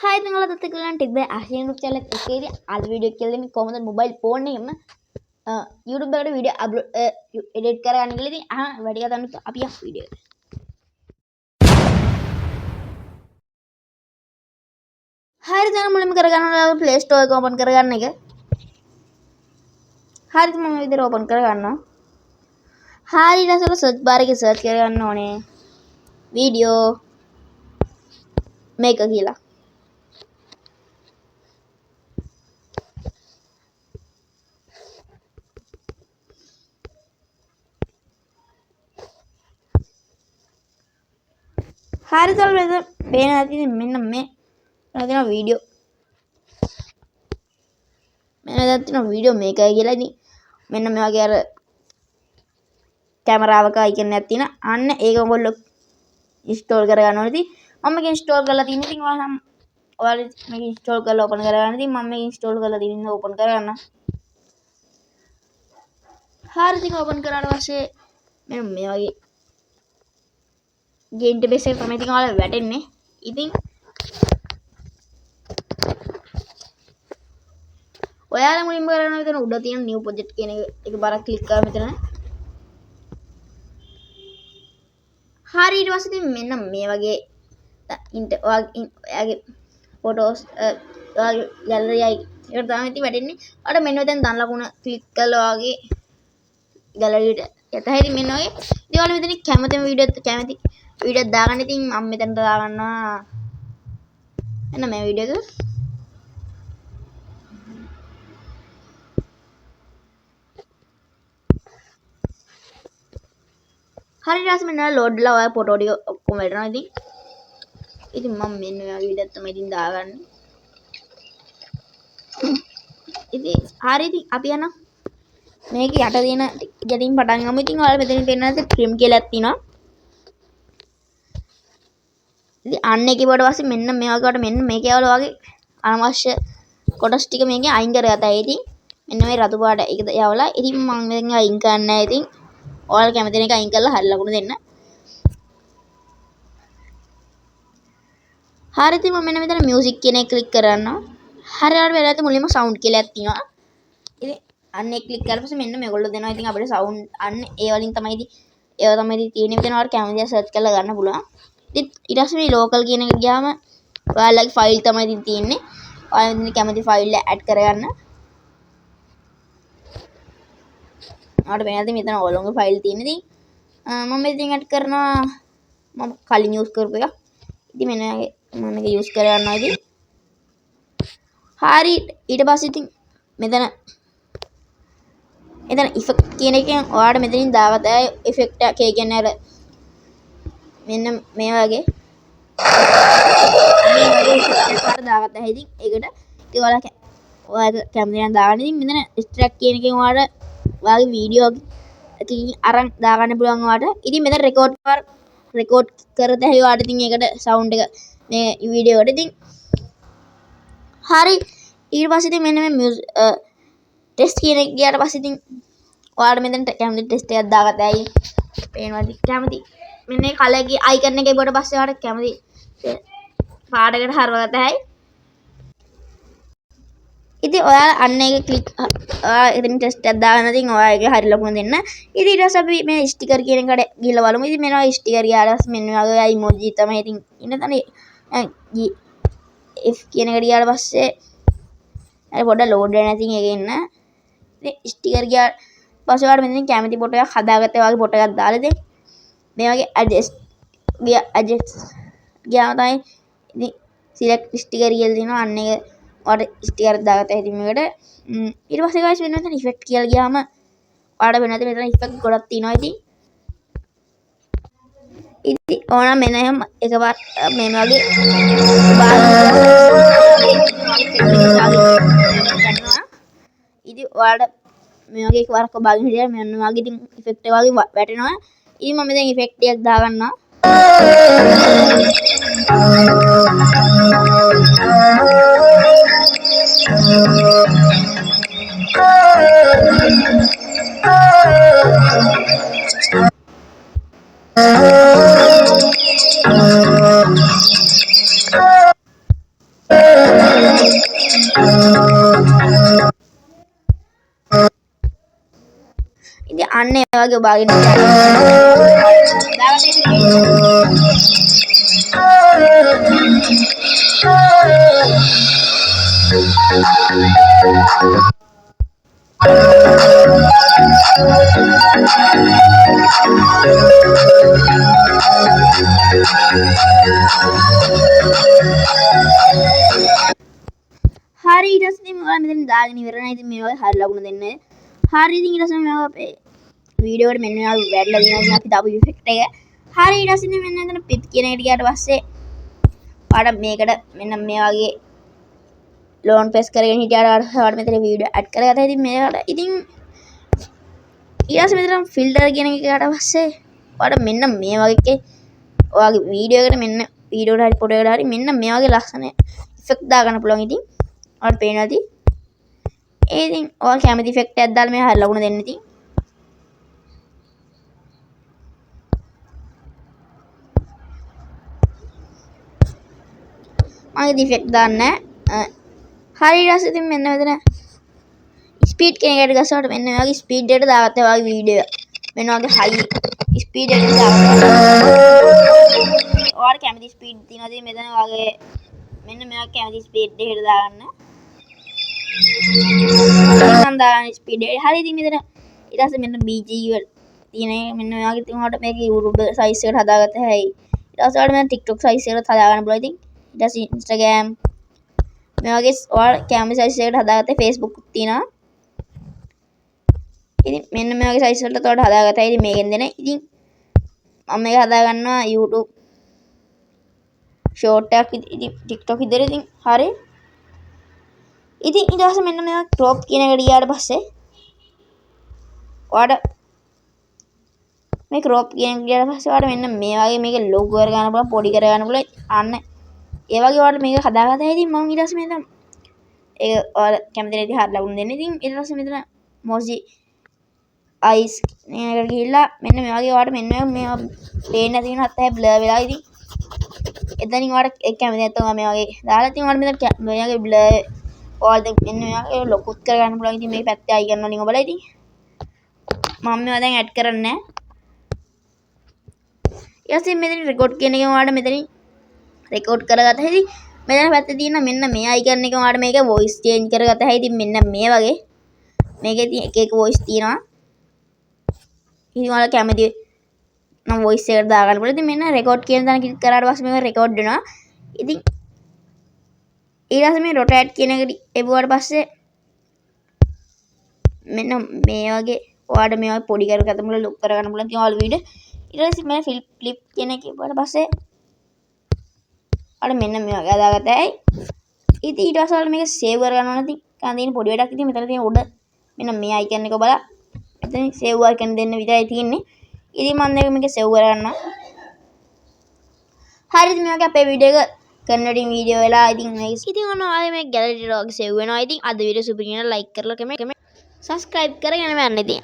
Hi, ඉතින් ඔයාලත් එක්ක නම් ටෙක් බයි ආශින් YouTube channel එකේ ඉතින් අද වීඩියෝ එක කියලා දෙන්නේ කොහොමද මොබයිල් ෆෝන් එකෙන්ම YouTube එකට වීඩියෝ අප්ලෝඩ් එඩිට් කරගන්න කියලා. ඉතින් අහන වැඩි කතා නැතුව අපි යමු වීඩියෝ එකට. හරි, දැන් මුලින්ම කරගන්න ඔයාලා Play Store එක ඕපන් කරගන්න එක. හරි, ඉතින් මම මේ විදිහට ඕපන් කරගන්නවා. හරි, ඊට පස්සේ සර්ච් බාර් එකේ සර්ච් කරගන්න ඕනේ වීඩියෝ මේක කියලා. හරි, තල මෙතන පේන ඇති මෙන්න මේ තියෙන වීඩියෝ, මෙන්න මෙතන තියෙන වීඩියෝ මේකයි කියලා. ඉතින් මෙන්න මේ වගේ අර කැමරාවක අයිකන් එකක් තියෙන, අන්න ඒක ඔයගොල්ලෝ ඉන්ස්ටෝල් කරගන්න ඕනේ. ඉතින් මම මේක ඉන්ස්ටෝල් කරලා තියෙන. ඉතින් ඔයාලා ඔයාලා මේක ඉන්ස්ටෝල් කරලා ඕපන් කරගන්න. ඉතින් මම මේක ඉන්ස්ටෝල් කරලා තියෙන ඕපන් කරගන්න. හරි, ඉතින් ඕපන් කරාට පස්සේ මෙන්න මේ වගේ ගේ ඉන්ටර්ෆේස් එක තමයි ඉතින් ඔයාලා වැටෙන්නේ. ඉතින් ඔයාලා මුලින්ම කරන්න මෙතන උඩ තියෙන new project කියන එක එකපාරක් ක්ලික් කරා මෙතන. හරි, ඊට පස්සේ ඉතින් මෙන්න මේ වගේ ඔයාගේ ෆොටෝස්, ඔයාගේ ගැලරි එකට තමයි ඉතින් වැටෙන්නේ. ඔයාලට මෙන්න මෙතන ධන ලකුණ ක්ලික් කරලා ඔයාගේ ගැලරියට යත හැකි මෙන්න වගේ. ඉතින් ඔයාලා මෙතන කැමතිම වීඩියෝ, කැමති වීඩියෝ දාගන්න. ඉතින් මම මෙතනට දාගන්නවා මෙන්න මේ වීඩියෝ එක. හරි, ඊට පස්සේ මෙන්න ලෝඩ් වෙලා ඔයා ෆොටෝ ටික ඔක්කොම වැටෙනවා. ඉතින් ඉතින් මම මෙන්න මේ වගේ වීඩියෝ තමයි ඉතින් දාගන්නේ. ඉතින් හරි, ඉතින් අපි යනවා මේක යට තියෙන යටින් පටන් ගමු. ඉතින් ඔයාලා මෙතනින් පෙන්නන ඇති ට්‍රිම් කියලා එකක් තියෙනවා. ඉතින් අන්න ඒක කිව්වට පස්සේ මෙන්න මේ වගේ වට මෙන්න මේක යවලා වගේ අනවශ්‍ය කොටස් ටික මේකෙන් අයින් කරගත්තා. ඉතින් මෙන්න මේ රතු පාට එක යවලා ඉතින් මම මෙතෙන් අයින් කරන්නේ නැහැ. ඉතින් ඔයාලා කැමති එක අයින් කරලා හරි ලකුණු දෙන්න. හරි, ඉතින් මම මෙන්න මෙතන මියුසික් කියන එක ක්ලික් කරනවා. හරි, ඔයාලට වෙලා ඇති මුලින්ම සවුන්ඩ් කියලා එකක් තියෙනවා. ඉතින් අන්න ඒක ක්ලික් කරලා පස්සේ මෙන්න මේගොල්ලෝ දෙනවා. ඉතින් අපිට සවුන්ඩ් අන්න ඒ වලින් තමයි ඉතින් ඒවා තමයි ඉතින් තියෙන්නේ. මෙතන ඔයාලට කැමති දේ සර්ච් කරලා ගන්න පුළුවන්. ඉතින් ඊට පස්සේ මේ ලෝකල් කියන එක ගියාම ඔයාලගේ ෆයිල් තමයි ඉතින් තියෙන්නේ. ඔයාලා මෙතන කැමති ෆයිල් එක ඇඩ් කරගන්න. ඔයාලට පේනවා ඉතින් මෙතන ඔයගොල්ලෝගේ ෆයිල් තියෙන්නේ. ඉතින් මම ඉතින් ඇඩ් කරනවා මම කලින් යූස් කරපු එකක්. ඉතින් මෙන්න මම මේක යූස් කරගන්නවා ඉතින්. හරි, ඊට පස්සේ ඉතින් මෙතන එතන ඉෆෙක්ට් කියන එකෙන් ඔයාලට මෙතනින් දාගත ඉෆෙක්ට් එකක්. ඒ කියන්නේ අර මෙන්න මේ වගේ මේ වගේ ඉෆෙක්ට් එකක් ඔයාලට දාගත හැකි. ඉතින් ඒකට ඉතින් ඔයාලා ඔයාලා කැමති නම් දාගන්න. ඉතින් මෙතන එක්ස්ට්‍රැක්ට් කියන එකෙන් ඔයාලට ඔයාගේ වීඩියෝ එකකින් අරන් දාගන්න පුළුවන් ඔයාලට. ඉතින් මෙතන රෙකෝඩ් කරත හැකි ඔයාලට. ඉතින් ඒකට සවුන්ඩ් එක මේ වීඩියෝ එකට. ඉතින් හරි, ඊට පස්සේ ඉතින් මෙන්න මේ ටෙස්ට් කියන එක ගියාට පස්සේ ඉතින් ඔයාලට මෙතන කැමති ටෙස්ට් එකක් දාගත හැකි. පේනවා ඉතින් කැමති මෙන්න මේ කලර් අයිකන් එක එබුවට පස්සේ ඔයාලට කැමති පාටකට හරවගත හැකි. ඉතින් ඔයාලා අන්න ඒක ක්ලික් ඔයා එතන ටෙස්ට් එකක් දාගන්න. ඉතින් ඔයා ඒක හරි ලකුණු දෙන්න. ඉතින් ඊට පස්සේ අපි මේ ස්ටිකර් කියන එකට ගිහලා බලමු. ඉතින් මෙන්න ස්ටිකර් ගියාට පස්සේ මෙන්න මේ වගේ ඉමෝජි තමයි ඉතින් ඉන්න තැන F කියන එකට ගියාට පස්සේ අර පොඩ්ඩක් ලෝඩ් වෙන ඉතින් ඒක එන්න. ඉතින් ස්ටිකර් ගියාට පස්සේ ඔයාලට මෙතනින් කැමති ෆොටෝ එකක් හදාගත්ත වගේ ෆොටෝ එකක් දාලා ඉතින් මේ වගේ ඇඩ්ජස්ට් ගියා, ඇඩ්ජස්ට් ගියාම තමයි ඉතින් සිලෙක්ට් ස්ටිකර් කියලා තියෙනවා. අන්න ඒක ඔයාලට ස්ටිකර් දාගත්තා ඉතින් මේකට. ඊට පස්සේ ගයිස් මෙන්න මෙතන ඉෆෙක්ට් කියලා ගියාම ඔයාලට වෙන මෙතන ඉෆෙක්ට් ගොඩක් තියෙනවා. ඉතින් ඉතින් ඕනනම් මෙන්න එහෙම එකපාර මේ වගේ ඉතින් ඔයාලට මේ වගේ එකපාරක් ඔබාගෙන හිටියා මෙන්න වගේ ඉතින් ඉෆෙක්ට් එක වගේ වැටෙනවා. ඉතින් මම දැන් ඉෆෙක්ට් ටිකක් දාගන්නවා. අන්න ඒ වගේ ඔබාගෙන දාගත්තා. හරි, ඊට පස්සේ ඉතින් ඔයාලා මෙතන දාගෙන ඉවර නම් ඉතින් මේ වගේ හරි ලකුණ දෙන්න. හරි, ඉතින් ඊට පස්සේ මේවා අපේ වීඩියෝ එකට මෙන්න මේවා වැටලා තියෙනවා. ඉතින් අපි දාපු ඉෆෙක්ට් එක. හරි, ඊට පස්සේ ඉතින් මෙන්න මෙතන පිප් කියන එකට ගියාට පස්සේ ඔයාලට මේකට මෙන්න මේ වගේ ලෝන් ප්‍රෙස් කරගෙන හිටියාට ඔයාලට මෙතන වීඩියෝ ඇඩ් කරගත්තා. ඉතින් මේකට ඉතින් ඊට පස්සේ මෙතන ෆිල්ටර් කියන එක ගියාට පස්සේ ඔයාලට මෙන්න මේ වගේ එකේ ඔයාගේ වීඩියෝ එකට මෙන්න වීඩියෝ එකට හරි ෆොටෝ එකට හරි මෙන්න මේ වගේ ලස්සන ඉෆෙක්ට් දාගන්න පුළුවන්. ඉතින් ඔයාලට පේනවා ඇති. ඒ ඉතින් ඔයා කැමති ඉෆෙක්ට් එකක් දාලා මේ හරි ලකුණ දෙන්න. ඉතින් මම ඉතින් ඉෆෙක්ට් දාන්නේ නැහැ. හරි, ඊට පස්සේ ඉතින් මෙන්න මෙතන ස්පීඩ් කියන එකට ගස්සුවාට මෙන්න මේ වගේ ස්පීඩ් එකට දාගත්තා ඔයාගේ වීඩියෝ එක. මෙන්න වගේ හයි ස්පීඩ් එකට දාගත්තා. ඔයාලට කැමති ස්පීඩ් තියෙනවා. ඉතින් මෙතන වගේ මෙන්න මේ වගේ කැමති ස්පීඩ් එකට දාගන්න. මම දාගන්න ස්පීඩ් එක. හරි, ඉතින් මෙතන ඊට පස්සේ මෙන්න BG වල තියෙන එක මෙන්න මේ වගේ ඉතින් ඔයාලට මේක YouTube size එකට හදාගත්ත හැයි. ඊට පස්සේ ඔයාලට මෙන්න TikTok size එකට හදාගන්න පුළුවන්. ඉතින් ඊට පස්සේ Instagram මේ වගේ ඔයාලා කැමති සයිස් එකට හදාගත්තේ Facebook තියෙනවා. ඉතින් මෙන්න මේ වගේ සයිස් වලට ඔයාලට හදාගත්තා. ඉතින් මේකෙන් දෙන. ඉතින් මම මේක හදාගන්නවා YouTube short එකක් ඉතින් TikTok විතර. ඉතින් හරි. ඉතින් ඊට පස්සේ මෙන්න මේවා ක්‍රොප් කියන එකට ගියාට පස්සේ ඔයාලට මේ ක්‍රොප් කියන එකට ගියාට පස්සේ ඔයාලට මෙන්න මේ වගේ මේක ලොකු කරගන්න පුළුවන්, පොඩි කරගන්න පුළුවන්. අන්න ඒ වගේ ඔයාලට මේක හදාගත්තා. ඉතින් මම ඊට පස්සේ මෙතන ඒක ඔයාලා කැමති නැති හරි ලකුණු දෙන්න. ඉතින් ඊට පස්සේ මෙතන මොසි අයිස් කියන එකට ගිහිල්ලා මෙන්න මේ වගේ ඔයාලට මෙන්න මේවා පේන්න නැති වෙන හත් බ්ලර් වෙලා. ඉතින් එතනින් ඔයාලට ඒක කැමති නැත්නම් ඔයා මේ වගේ දාලා ඉතින් ඔයාලට මෙතන මේ වගේ බ්ලර් ඔයාලට මෙන්න මේ වගේ ලොකුත් කරගන්න පුළුවන්. ඉතින් මේ පැත්තේ අයිකන් වලින් ඔබලා ඉතින් මම මේවා දැන් ඇඩ් කරන්නේ නැහැ. ඊට පස්සේ මෙතන රෙකෝඩ් කියන එක ඔයාලට මෙතනින් රෙකෝඩ් කරගත්තා. ඉතින් මෙතන පැත්තේ තියෙන මෙන්න මේ අයිකන් එක ඔයාලට මේක වොයිස් චේන්ජ් කරගත්තා. ඉතින් මෙන්න මේ වගේ මේකේ තියෙන එක එක වොයිස් තියෙනවා. ඉතින් ඔයාලා කැමති නම් වොයිස් එකට දාගන්න පුළුවන්. ඉතින් මෙන්න රෙකෝඩ් කියන තැන ක්ලික් කරාට පස්සේ මේක රෙකෝඩ් වෙනවා. ඉතින් ඊට පස්සේ මේ රොටේට් කියන එක එබුවාට පස්සේ මෙන්න මේ වගේ ඔයාලට මේ වගේ පොඩි කරගන්න පුළුවන්, ලොකු කරගන්න පුළුවන්. ඉතින් ඔයාලා වීඩියෝ ඊට පස්සේ මේ ෆ්ලිප් කියන එක එබුවාට පස්සේ ඔයාලට මෙන්න මේ වගේ හදාගත්තා. ඇයි? ඉතින් ඊට පස්සේ ඔයාලට මේක සේව් කරගන්න ඕන. ඉතින් කන් තියෙන පොඩි වැඩක්. ඉතින් මෙතන තියෙන උඩ මෙන්න මේ අයිකන් එක ඔබලා මෙතන සේව් අයිකන් දෙන්න විතරයි තියෙන්නේ. ඉතින් මම දැන් මේක සේව් කරගන්නවා. හරි, ඉතින් මේ වගේ අපේ වීඩියෝ එක කන්වර්ටින් වීඩියෝ වෙලා. ඉතින් මේක ඉතින් ඔන්න ඔයාලගේ මේ ගැලරි එකට වගේ සේව් වෙනවා. ඉතින් අද වීඩියෝ සුපිරියට ලයික් කරලා කමෙන්ට් සබ්ස්ක්‍රයිබ් කරගෙන යන්න. ඉතින්